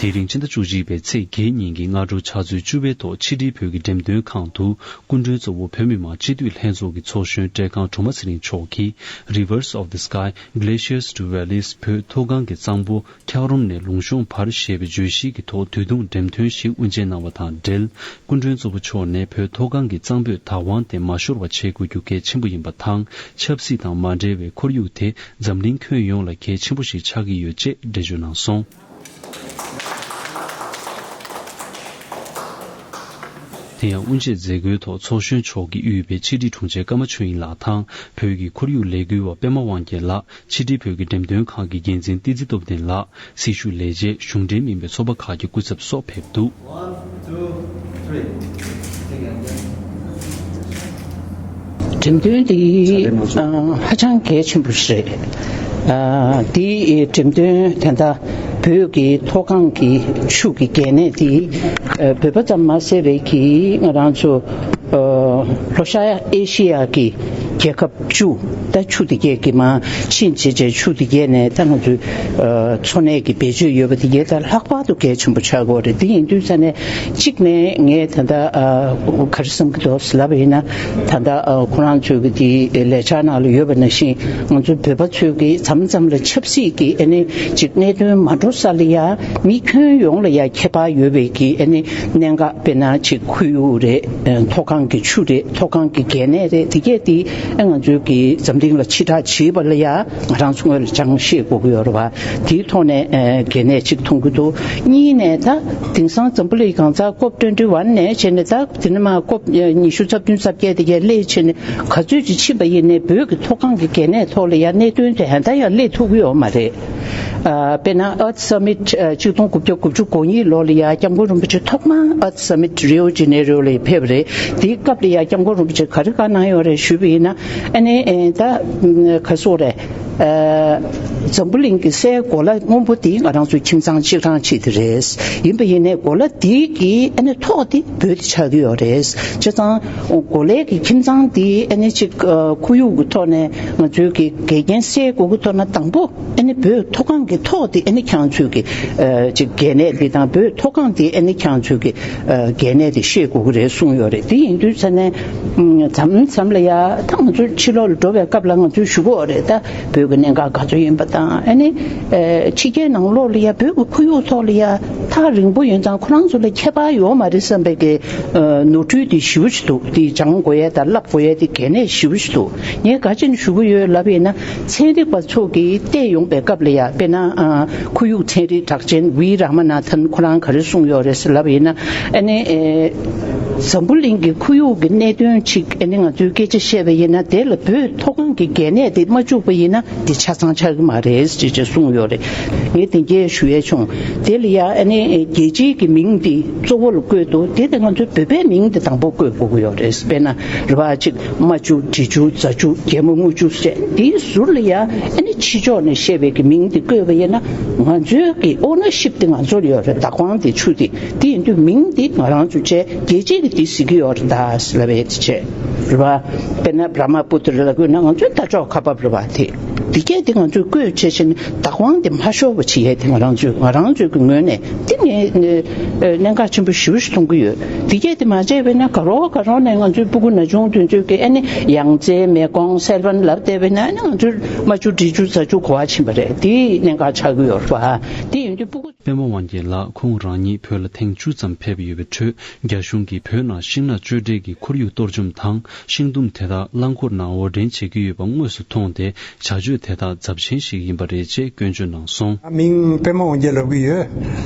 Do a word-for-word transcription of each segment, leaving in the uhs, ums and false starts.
དེ་རིང་ཕྱི་ཟླ་བཅུ་གཅིག་པའི་ཚེས་བརྒྱད་ཉིན་གྱི་སྔ་དྲོ་ཕྱག་ཚོད་བཅུ་པའི་ཐོག་ཕྱི་དྲིལ་བོད་ཀྱི་འགྲེམས་སྟོན་ཁང་དུ་སྐུ་མགྲོན་གཙོ་བོ་བོད་མི་མང་སྤྱི་འཐུས་ལྷན་ཚོགས་ཀྱི་ཚོགས་གཞོན་བཀྲས་ཁང་སྒྲོལ་མ་ཚེ་རིང་མཆོག་གིས་Rivers of the Sky, Glaciers to Valleys བོད་མཐོ་སྒང་གི་གཙང་པོ་འཁྱགས་རོམ་ནས་ལུང་གཤོང་བར་ཞེས་པའི་བརྗོད་གཞིའི་ཐོག་དུས་ཐུང་འགྲེམས་སྟོན་ཞིག་དབུ་འབྱེད་གནང་བ་དང་འབྲེལ། སྐུ་མགྲོན་གཙོ་བོ་མཆོག་ནས་བོད་མཐོ་སྒང་གི་གཙང་པོས་བདག་དབང་དེ་མ་ཤོར་བ་བྱེད་དགོས་རྒྱུ་གལ་ཆེན་པོ་ཡིན་པ་དང་། ཆབ་སྲིད་དང་མ་འབྲེལ་བའི་ཁོར་ཡུག་དེ་འཛམ་གླིང་ཁྱོན་ཡོངས་ལ་གལ་ཆེན་པོ་ཞིག་ཆགས་ཀྱི་ཡོད་ཅེས་འགྲེལ་བརྗོད་གནང་སོང་། དེ་ཡང་དབུ་འབྱེད་མཛད་སྒོའི་ཐོག་ཚོགས་གཞོན་མཆོག་གིས་དབུས་པའི་ཕྱི་དྲིལ་དྲུང་ཆེ་ཀརྨ་ཆོས་དབྱིངས་ལགས་དང་བོད་ཀྱི་ཁོར་ཡུག་ལས་འགུལ་བ་པད་མ་དབང་རྒྱལ་ལགས། ཕྱི་དྲིལ་བོད་ཀྱི་འགྲེམས་སྟོན་ཁང་གི་འགན་འཛིན་བསྟན་འཛིན་སྟོབས་ལྡན་ལགས། སྲི་ཞུ་ལས་བྱེད། གཞུང་འབྲེལ་མིན་པའི་ཚོགས་པ་ཁག་གི་སྐུ་ཚབ་སོགས་ཕེབས་འདུག། One, two, three. འགྲེམས་སྟོན་འདི་ཨ་ཧ་ཅང་གལ་ཆེན་པོ་ཞིག་རེད། ཨ་འདི་འགྲེམས་སྟོན་དེ་འདྲ་བོད་ཀྱི་མཐོ་སྒང་གི་ཆུ་གི་གལ་གནད་འདི་ཨ་བོད་པ་ཙམ་མ་ཟད་པའི་གི་ང་རང་ཚོ་ཨ་ལྷོ་ཤར་ཨེ་ཤི་ཡ་གི་རྒྱལ་ཁབ་བཅུ། ད་ཆུ་དེ་གས་ཀྱི་མ་ཕྱིན་བྱས་བྱས་ཆུ་དེ་གས་ནས་ད་ང་ཚོའི་ཨ་འཚོ་གནས་ཀྱི་བེད་སྤྱོད་ཡོད་པ་དེ་གས་ད་ལྷག་པར་དུ་གལ་ཆེན་པོ་ཆགས་ཀྱི་ཡོད་རེད། དེ་ཡིན་དུས་ཙ་ནས་གཅིག་ནས་ངས་ད་ལྟ་ཨ་ག་རེ་བསམ་གྱི་འདུག་ལབ་པ་ཡིན་ན། ད་ལྟ་ཨ་ཁོ་རང་ཚོའི་གི་དེ་ལས་འཆར་ནང་ལ་ཡོད་པ་ནང་བཞིན་ང་ཚོ་བོད་པ་ཚོའི་གི་མཚམས་མཚམས་ལ་ཆབ་སྲིད་ཀྱི་ཨ་ནི་ཅིག་གནད་དོན་མ་འགྲོ་ས་ལ་ཡ་མི་ཁྱོན་ཡོངས་ལ་ཡ་ཁྱད་པར་ཡོད་པའི་གི་ཨ་ནི་གནད་འགག་དཔེར་ན་ཅིག་ཁོར་ཡུག་རེད། མཐོ་སྒང་གི་ཆུ་རེད། མཐོ་སྒང་གི་གལ་གནད་རེད། དེ་གས་དེ་ང་ཚོའི་གི་འཛམ་གླིང་ལ་ཕྱི་བསྒྲགས་བྱེད་པ་ལ་ཡ་ང་རང་ཚོ་སྔོན་ལ་ཅང་ཤེས་དགོས་ཀྱི་ཡོད་རེད་བ། དེའི་ཐོག་ནས་གལ་གནད་ཅིག་མཐོང་གི་འདུག། གཉིས་ནས་ད་དེང་སང་འཛམ་བུ་གླིང་གང་ཚ་ཀོབ་ཊུ་ཝེན་ཊི་ཝན་ནས་བྱས་ནས་ད་དེ་ནས་མ་ཀོབ་ཉི་ཤུ་རྩ་བདུན་རྩ་བརྒྱད་དེ་གས་སླེབས་བྱས་ནས་ག་ཚོད་ཅིག་ཕྱིན་པ་ཡིན་ནའི་བོད་ཀྱི་མཐོ་སྒང་གི་གལ་གནད་ཐོག་ལ་ཡ་གནད་དོན་དེ་ད་ཡང་སླེབས་ཐུབ་ཀྱི་ཡོད་མ་རེད། ཨ་དཔེར་ན་Earth Summit ཨ་གཅིག་སྟོང་དགུ་བརྒྱ་དགུ་བཅུ་གོ་གཉིས་ལོ་ལ་ཡ་སྐྱབས་མགོན་རིན་པོ་ཆེ་ཐོག་མར་Earth Summit Rio Janeiro ལ་ཕེབས་རེད། དེའི་སྐབས་ལ་ཡ་སྐྱབས་མགོན་རིན་པོ་ཆེ་ག་རེ་བཀའ་གནང་ཡོད་རེད་ཞུས་པ་ཡིན་ན། ཨ་ནི་ཨེ་ད་ག་སོག་རེད། ཨ་འཛམ་བུ་གླིང་གི་སའི་གོ་ལ་སྔོན་པོ་དེ་ང་རང་ཚོའི་ཁྱིམ་ཚང་གཅིག་རང་གཅིག་དེ་རེད། ཡིན་པ་ཡིན་ནའི་གོ་ལ་དེའི་གི་ཨ་ནི་ཐོག་དེ་བོད་དེ་ཆགས་ཀྱི་ཡོད་རེད། བྱས་ཙང་གོ་ལའི་གི་ཁྱིམ་ཚང་དེ་ཨ་ནི་གཅིག་ཨ་ཁོར་ཡུག་གི་ཐོག་ནས་ང་ཚོའི་གི་འགལ་རྐྱེན་སེལ་དགོས་ཀྱི་ཐོག་ན་དང་པོ། ཨ་ནི་བོད་མཐོ་སྒང་གི་ཐོག་དེ་ཨ་ནི་ཁྱེད་རང་ཚོས་ཀྱི་ཨ་ཅིག་གལ་གནད་དེ་དང་བོད་མཐོ་སྒང་དེ་ཨ་ནི་ཁྱེད་རང་ཚོས་ཀྱི་ཨ་གལ་གནད་དེ་ཤེས་དགོས་ཀྱི་རེད་གསུངས་ཡོད་རེད། དེ་ཡིན་དུས་ཙ་ནས་ཨ་མཚམས་མཚམས་ལ་ཡ་ད་ང་ཚོ་ཕྱི་ལོགས་ལ་འགྲོ་བའི་སྐབས་ལ་ང་ཚོས་ཞུ་གི་ཡོད་རེད། ད་བོད་ཀྱི་གནད་འགག་ག་ཚོད་ཡིན་པ་དང་། ཨ་ནི་ཨ་ཕྱི་རྒྱལ་ནང་ལོགས་ལ་ཡ་བོད་ཀྱི་ཁོར་ཡུག་ཐོག་ལ་ཡ་ཐག་རིང་པོ་ཡིན་ཙང་ཁོ་རང་ཚོ་ལ་ཁྱད་པར་ཡོད་མ་རེད་བསམ་པའི་གི་ཨ་ནོར་འཁྲུལ་དེ་ཞེ་པོ་ཅིག་འདུག། དེ་སྦྱང་དགོས་ཡས་དང་བསླབ་དགོས་ཡས་དེ་གལ་གནད་ཞེ་པོ་ཅིག་འདུག། ངས་ག་ཅི་ནས་ཞུ་གི་ཡོད་ལབ་ཡིན་ན། ཚན་རིག་པ་ཚོ་གིས་བལྟས་ཡོང་པའི་སྐབས་ལ་ཡ་དཔེར་ན་ཨ་ཁོར་ཡུག་ཚན་རིག་གྲགས་ཅན་བི་ར་མ་ན་ཐན་ཁོ་རང་ག་རེ་གསུངས་ཡོད་རེད་ཟེར་ལབ་ཡིན་ན། ཨ་ནི་ཨེ་འཛམ་བུ་གླིང་གི་ཁོར་ཡུག་གི་གནད་དོན་ཅིག་ཨ་ནི་ང་ཚོས་སྐད་ཆ་བཤད་པ་ཡིན་ན་དེ་ལ་བོད་མཐོ་སྒང་གི་གལ་གནད་དེ་མ་བཅུག་པ་ཡིན་ན་དེ་ཆ་ཚང་ཆགས་ཀྱི་མ་རེད་ཅེས་ཅེས་གསུངས་ཡོད་རེད། ངས་དེ་འགས་ཞུ་ཡས་བྱུང་། དེ་ལ་ཡ་ཨ་ནི་རྒྱལ་སྤྱིའི་གི་མིང་དེ་གཙོ་བོ་ལ་བཀོད་འདུག། དེ་དེ་ང་ཚོའི་བོད་པའི་མིང་དེ་དང་པོ་བཀོད་དགོས་ཀྱི་ཡོད་རེད། དཔེར་ན་རེད་བ། ཅིག་རྨ་ཆུ། འབྲི་ཆུ། རྫ་ཆུ། རྒྱལ་མོ་རྔུལ་ཆུ་ཟེར་དེའི་ཟུར་ལ་ཡ་ཨ་ནི་ཕྱི་ཕྱོགས་ནས་བཤད་པའི་གི་མིང་དེ་བཀོད་པ་ཡིན་ན་ང་ཚོའི་གི་ཨོ་ནར་ཤིབ་དེ་ང་ཚོར་ཡོད་རེད། བདག་དབང་དེ་ཆུ་དེ། དེ་ཡིན་དུས་མིང་འདི་ང་རང་ཚོ་བྱས་རྒྱལ་སྤྱིའི་གི་དེ་ཟེར་གྱི་ཡོད་རེད་ད་ཟེར་ལབ་པའི་དེ་བྱས་རེད་བ། དཔེར་ན་བྷྲ་མ་པུ་ཏྲ་ལབ་དགོས་ན་ང་ཚོའི་རྟ་མཆོག་ཁ་འབབ་རེད་བ། དེ་དེ་གས་དེ་ང་ཚོས་བཀོད་བྱས་བྱས་ནས་བདག་དབང་དེ་མ་ཤོར་བ་བྱེད་ཡས་དེ་ང་རང་ཚོས་ང་རང་ཚོའི་གི་ངོས་ནས་དེ་ངས་གནད་འགག་ཆེན་པོ་ཞེ་པོ་ཞིག་མཐོང་གི་ཡོད། དེ་གས་དེ་མ་བྱས་པས་ན་ག་རོག་ག་རོག་ནས་ང་ཚོའི་སྤུ་གུ་ན་ཆུང་དེ་ཚོས་གི་ཨ་ནི་ཡང་རྩེ་མེ་ཀོང་སེལ་ཝན་ལབ་བསྡད་པས་ན་ཨ་ནི་ང་ཚོའི་རྨ་ཆུ་འབྲི་ཆུ་རྫ་ཆུ་གོ་བ་ཕྱིན་པ་རེད། དེ་གནད་འགག་ཆགས་ཀྱི་ཡོད་རེད་བ། དེ་ཡིན་དུས་སྤུ་གུ། པད་མ་དབང་རྒྱལ་ལགས་ཁོང་རང་ཉིད་བོད་ལ་ཐེངས་བཅུ་ཙམ་ཕེབས་ཡོད་པའི་ཁྲོད། རྒྱ་གཞུང་གིས་བོད་ནང་ཤིང་ནགས་གཅོད་འབྲེག་གི་ཁོར་ཡུག་གཏོར་བཅོམ་དང་། ཤིང་དུམ་དེ་དག་རླངས་འཁོར་ནང་དབོར་འདྲེན་བྱེད་ཀྱི་ཡོད་པ་དངོས་སུ་མཐོང་སྟེ། བྱ་སྤྱོད་དེ་དག་ཚབས་ཆེན་ཞིག་ཡིན་པ་རེད་ཅེས་སྐྱོན་བརྗོད་གནང་སོང་། མིང་པད་མ་དབང་རྒྱལ་ལབ་ཀྱི་ཡོད།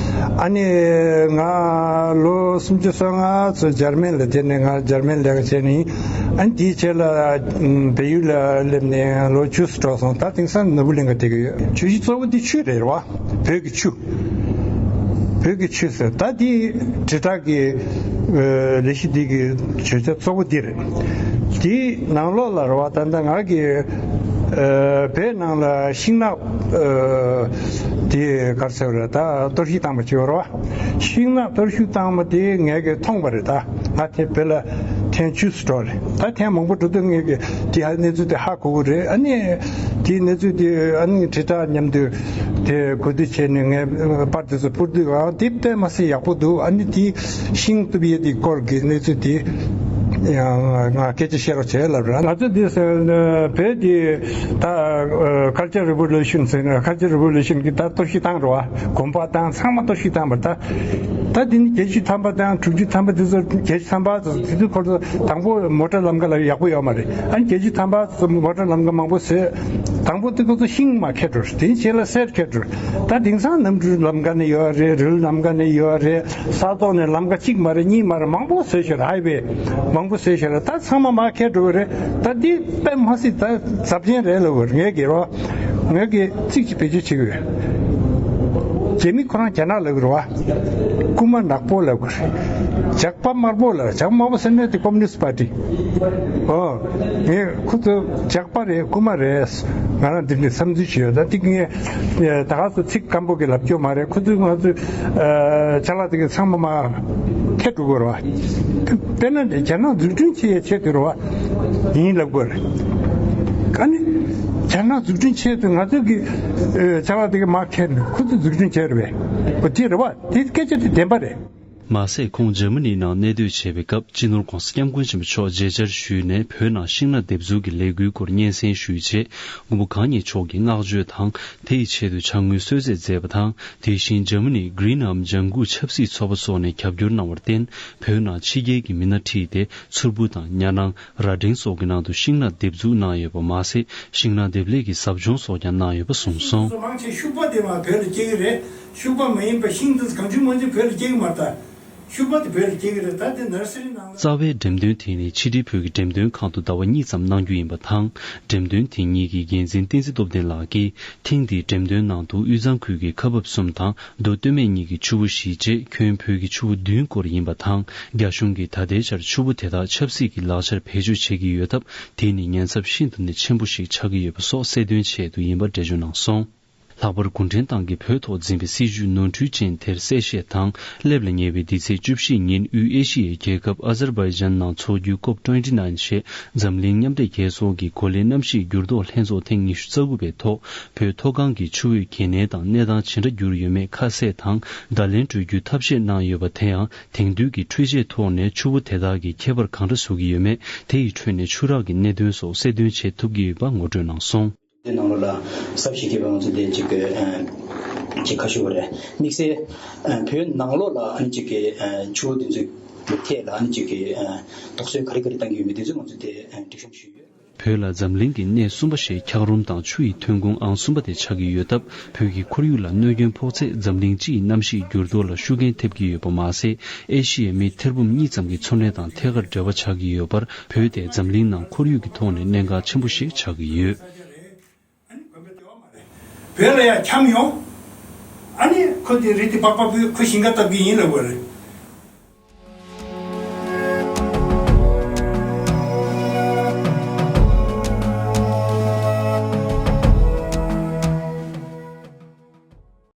ཨ་ནི་ང་ལོ་སུམ་ཅུ་སོ་ལྔ་ཙམ་འཇར་མན་ལ་བསྡད་ནས། ང་འཇར་མན་ལས་ཀ་བྱས་ནས། ཨ་ནི་དེའི་རྗེས་ལ་བལ་ཡུལ་ལ་སླེབས་ནས་ལོ་བཅུ་ཙམ་འགྲོ་སོང་། ད་དེང་སང་ནོར་བུ་གླིང་ག་བསྡད་ཀྱི་ཡོད། བརྗོད་གཞི་གཙོ་བོ་འདི་ཆུ་རེད་བ། བོད་ཀྱི་ཆུ། བོད་ཀྱི་ཆུ་ཟེར། ད་འདི་དྲིལ་བསྒྲགས་ཀྱི་ཨ་ལས་གཞི་འདི་གི་བརྗོད་བྱ་གཙོ་བོ་འདི་རེད། འདིའི་ནང་ལོགས་ལ་རེད་བ། ད་ལྟ་ང་གི་ཨ་བོད་ནང་ལ་ཤིང་ནགས་ཨ་དེ་ག་རེ་ཟེར་བ་རེད། ད་གཏོར་བཤིག་བཏང་པ་ཅིག་ཡོད་རེད་བ། ཤིང་ནགས་གཏོར་བཤིག་བཏང་པ་དེ་ངས་གི་མཐོང་པ་རེད། ད་ང་དེ་བོད་ལ་དུས་ ཐེངས་བཅུ་ཙམ་འགྲོ་རེད། ད་ཐེངས་མང་པོ་འགྲོ་དུས་ངས་ཀྱི་དེ་གནས་ཚུལ་དེ་ཧ་གོ་གི་རེད། ཨ་ནི་དེའི་གནས་ཚུལ་དེ་ཨ་ནི་དྲིལ་བསྒྲགས་མཉམ་དུ་དེ་གོ་བསྡུར་བྱས་ནས་ངས་པར་དེ་ཚོ་ཕུར་དུས་ཨ་དེ་དཔེ་མ་སྲིད་ཡག་པོ་འདུག་ཨ་ནི་དེ་ཤིང་གཏུབ་ཡས་དེ་སྐོར་གྱི་གནས་ཚུལ་དེ་ཡང་ང་སྐད་ཆ་བཤད་རོགས་བྱས་ལབ་རེད། ང་ཚོ་འདི་བོད་དེ་ད་Culture Revolution ཟེར་ན། Culture Revolution གྱི་ད་གཏོར་བཤིག་བཏང་རེད་བ། དགོན་པ་དང་ཚང་མ་གཏོར་བཤིག་བཏང་བ། ད་ད་དེ་ནི་བརྒྱད་ཅུ་ཐམ་པ་དང་དྲུག་ཅུ་ཐམ་པ་དེ་ཚོ། བརྒྱད་ཅུ་ཐམ་པ་དེ་ཚོ་ཁོ་ཚོ་དང་པོ་མོ་ཊ་ལམ་ཁ་ལ་ཡག་པོ་ཡོད་མ་རེད། ཨ་ནི་བརྒྱད་ཅུ་ཐམ་པ་ཚོ་མོ་ཊ་ལམ་ཁ་མང་པོ་བཟོས། དང་པོ་དེ་ཁོ་ཚོ་ཤིང་མར་ཁྱེར་འགྲོ། དེའི་རྗེས་ལ་གསེར་ཁྱེར་འགྲོ། ད་དེང་སང་གནམ་གྲུ་ལམ་ཁ་ནས་ཡོད་རེད། རི་ལམ་ཁ་ནས་ཡོད་རེད། ས་ཐོག་ནས་ལམ་ཁ་གཅིག་མ་རེད། གཉིས་མ་རེད། མང་པོ་བཟོས་ཤག་ཧའི་ཝེ་མང་པོ་བཟོས་ཤག་ད་ཚང་མ་མར་ཁྱེར་འགྲོ་གི་རེད། ད་འདི་དཔེ་མ་སྲིད་ད་ཚབས་ཆེན་རེད་ལབ་དགོས་རེད། ངས་ཀྱི་རོ། ངས་ཀྱི་ཚིག་ཅིག་བེད་སྤྱོད་བྱེད་ཀྱི་ཡོད། རྒྱ་མི་ཁོ་རང་རྒྱ་ནག་ལབ་ཀྱི་རེད་བ། རྐུན་མ་ནག་པོ་ལབ་ཀྱི་རེད། ཇག་པ་དམར་པོ་ལབ། ཇག་པ་དམར་པོ་ཟེར་ན་དེ་ཀོམ་ནིསྟ་པར་ཊི། ཨོ། ངས་ཁོ་ཚོ་ཇག་པ་རེད། རྐུན་མ་རེད། ང་རང་འདི་འདྲའི་བསམ་ཚུལ་ཞིག་ཡོད། ད་དེ་ངས་ད་ག་སོ་ཚིག་སྐམ་པོ་གི་ལབ་རྒྱུ་མ་རེད། ཁོ་ཚོས་ང་ཚོའི་ཅ་ལག་དེ་ག་ཚང་མ་མར་ཁྱེར་འགྲོ་དགོས་རེད་བ། དཔེར་ན་རྒྱ་ནག་འཛུགས་སྐྲུན་བྱེད་ཡའི་ཆེད་དུ་རེད་བ། ཡིན་ལབ་དགོས་རེད། ཨ་ནི་རྒྱ་ནག་འཛུགས་སྐྲུན་ཆེད་དུ་ང་ཚོ་གི་ཅ་ལག་དེ་ག་མར་ཁྱེར་ནས་ཁོ་ཚོ་འཛུགས་སྐྲུན་བྱས་རེད་པས། འོ་དེ་རེད་བ། དེ་སྐད་ཆ་དེ་བདེན་པ་རེད། མ་ཟད་ཁོང་འཇར་མ་ནིའི་ནང་གནས་སྡོད་བྱས་པའི་སྐབས་སྤྱི་ནོར་༧གོང་ས་༧སྐྱབས་མགོན་ཆེན་པོ་མཆོག་མཇལ་བཅར་ཞུས་ནས་བོད་ནང་ཤིང་ནགས་འདེབས་འཛུགས་ཀྱི་ལས་འགུལ་སྐོར་སྙན་སེང་ཞུས་རྗེས། མགོན་པོ་གང་ཉིད་མཆོག་གིས་བསྔགས་བརྗོད་དང་། དེ་ཡི་ཆེད་དུ་ཅ་དངོས་གསོལ་སྩལ་མཛད་པ་དང་། དེ་བཞིན་འཇར་མ་ནིའི་Greenup ལྗང་གུ་ཆབ་སྲིད་ཚོགས་པ་སོགས་ནས་རྒྱབ་སྐྱོར་གནང་བར་བརྟེན། བོད་ནང་ཕྱི་རྒྱལ་གྱི་མི་སྣ་ཁྲིད་དེ་མཚུར་ཕུ་དང་ཉ་ནང་། རྭ་སྒྲེང་སོགས་ཀྱི་ནང་དུ་ཤིང་ནགས་འདེབས་འཛུགས་གནང་ཡོད་པ་མ་ཟད། ཤིང་ནགས་འདེབས་ལས་ཀྱི་ཟབ་སྦྱོང་སོགས་ཀྱང་གནང་ཡོད་པ་གསུངས་སོང་། མང་ཆེ་ཤུག་པ་དེ་མར་བོད་ལ་སྐྱེ་གི་རེད། ཤུག་པ་མ་ཡིན་པ་ཤིང་དེ་གང་བྱུང་མང་བྱུང་བོད་ལ་སྐྱེ་གི་མ་རེད། ད་ཤུག་པ་དེ་བོད་ལ་སྐྱེ་གི་རེད། ད་དེ་ནར་སི་རི་ནང་ལ། རྩ་བའི་འགྲེམས་སྟོན་དེ་ནི་ཕྱི་དྲིལ་བོད་ཀྱི་འགྲེམས་སྟོན་ཁང་དུ་ཟླ་བ་གཉིས་ཙམ་གནང་རྒྱུ་ཡིན་པ་དང་། འགྲེམས་སྟོན་དེ་གཉིས་ཀྱི་འགན་འཛིན་བསྟན་འཛིན་སྟོབས་ལྡན་ལགས་ཀྱིས། ཐེངས་འདིའི་འགྲེམས་སྟོན་ནང་དུ་དབུས་གཙང་ཁུལ་གྱི་ཁ་འབབ་གསུམ་དང་མདོ་སྟོད་སྨད་གཉིས་ཀྱི་ཆུ་བོ་བཞི་བཅས་ཁྱོན་བོད་ཀྱི་ཆུ་བོ་བདུན་སྐོར་ཡིན་པ་དང་། རྒྱ་གཞུང་གིས་ད་ལྟའི་ཆར་ཆུ་བོ་དེ་དག་ཆབ་སྲིད་ཀྱི་ལག་ཆར་བེད་སྤྱོད་བྱེད་ཀྱི་ཡོད་སྟབས། དེ་ནི་ཉེན་ཚབས་ཤིན་ཏུ་ནས་ཆེན་པོ་ཞིག་ཆགས་ཀྱི་ཡོད་པ་སོགས་གསལ་སྟོན་ཆེད་དུ་ཡིན་པ་འགྲེལ་བརྗོད་གནང་སོང་། ལྷག་པར་གུང་ཁྲན་ཏང་གིས་བོད་ཐོག་འཛིན་པའི་སྲིད་བྱུས་ནོར་འཁྲུལ་ཅན་དེར་གསལ་བཤད་དང་། སླེབས་ལ་ཉེ་བའི་འདི་ཚེས་བཅུ་བཞི་ཉིན་དབུས་ཨེ་ཤི་ཡའི་རྒྱལ་ཁབ་ཨ་ཛར་བྷའི་ཇན་ནང་འཚོགས་རྒྱུའི་ཀོབ་ཊུ་ཝེན་ཊི་ནའིན་ཞེས་འཛམ་གླིང་མཉམ་འབྲེལ་རྒྱལ་ཚོགས་ཀྱི་གོ་ལའི་གནམ་གཤིས་འགྱུར་ལྡོག་ལྷན་ཚོགས་ཐེངས་ཉི་ཤུ་རྩ་དགུ་པའི་ཐོག་བོད་མཐོ་སྒང་གི་ཆུ་བོའི་གལ་གནད་དང་གནས་སྟངས་ཇི་འདྲ་གྱུར་ཡོད་མེད་ཁ་གསལ་དང་བརྡ་ལན་སྤྲོད་རྒྱུའི་ཐབས་ཤེས་གནང་ཡོད་པ། དེ་ཡང་དེང་དུས་ཀྱི་འཕྲུལ་ཆས་ཐོག་ནས་ཆུ་བོ་དེ་དག་གི་ཁྱད་པར་གང་འདྲ་བཟོ་གི་ཡོད་མེད། དེ་ཡི་ཁྲོད་ནས་ཆུ་རགས་ཀྱི་གནད་དོན་སོགས་གསལ་སྟོན་བྱེད་ཐུབ་ཀྱི་ཡོད་པ་ངོ་སྤྲོད་གནང་སོང་། དེ་ནང་ལོགས་ལ་ཟབ་ཞིག་གི་བང་མཛོད་དེ་ཅིག་གི་ཅིག་ཁ་ཤུ་བ་རེད། དམིགས་བསལ་བོད་ནང་ལོགས་ལ་ཨ་ནི་ཅིག་གི་ཆུ་བོ་དེ་ཚོའི་ཐད་ལ་ཨ་ནི་ཅིག་གི་དོགས་ཟོན་ག་རེ་ག་རེ་བཏང་གི་ཡོད་མེད་དེ་ཚོའི་ང་ཚོས་དེ་སྒྲིག་གཤོམ་ཞུས་ཡོད། བོད་ལ་འཛམ་གླིང་གི་གནས་གསུམ་པ་ཞེས་འཁྱགས་རོམ་དང་ཆུ་ཡི་ཐོན་ཁུངས་ཨང་གསུམ་པ་དེ་ཆགས་ཀྱི་ཡོད་སྟབས། བོད་ཀྱི་ཁོར་ཡུག་ལ་གནོད་སྐྱོན་ཕོག་ཚད་འཛམ་གླིང་སྤྱི་ཡི་གནམ་གཤིས་འགྱུར་ལྡོག་ལ་ཤུགས་རྐྱེན་ཐེབས་ཀྱི་ཡོད་པ་མ་ཟད། ཨེ་ཤི་ཡའི་མི་ཐེར་འབུམ་གཉིས་ཙམ་གྱི་འཚོ་གནས་དང་ཐད་ཀར་འབྲེལ་བ་ཆགས་ཀྱི་ཡོད་པར། བོད་དེ་འཛམ་གླིང་ནང་ཁོར་ཡུག་གི་ཐོག་ནས་གནད་འགག་ཆེན་པོ་ཞིག་ཆགས་ཀྱི་ཡོད། ཨ་ནི་དགོན་པའི་ལྟེ་བ་མ་རེད། བོད་ལ་ཡང་འཁྱམས་ཡོང་། ཨ་ནི་ཁོ་དེ་རི་དེ་པག་པག་པོས་ཁོ་ཞིང་ཁ་བཏབ་ཀྱི་ཡིན་ལབ་དགོས་རེད།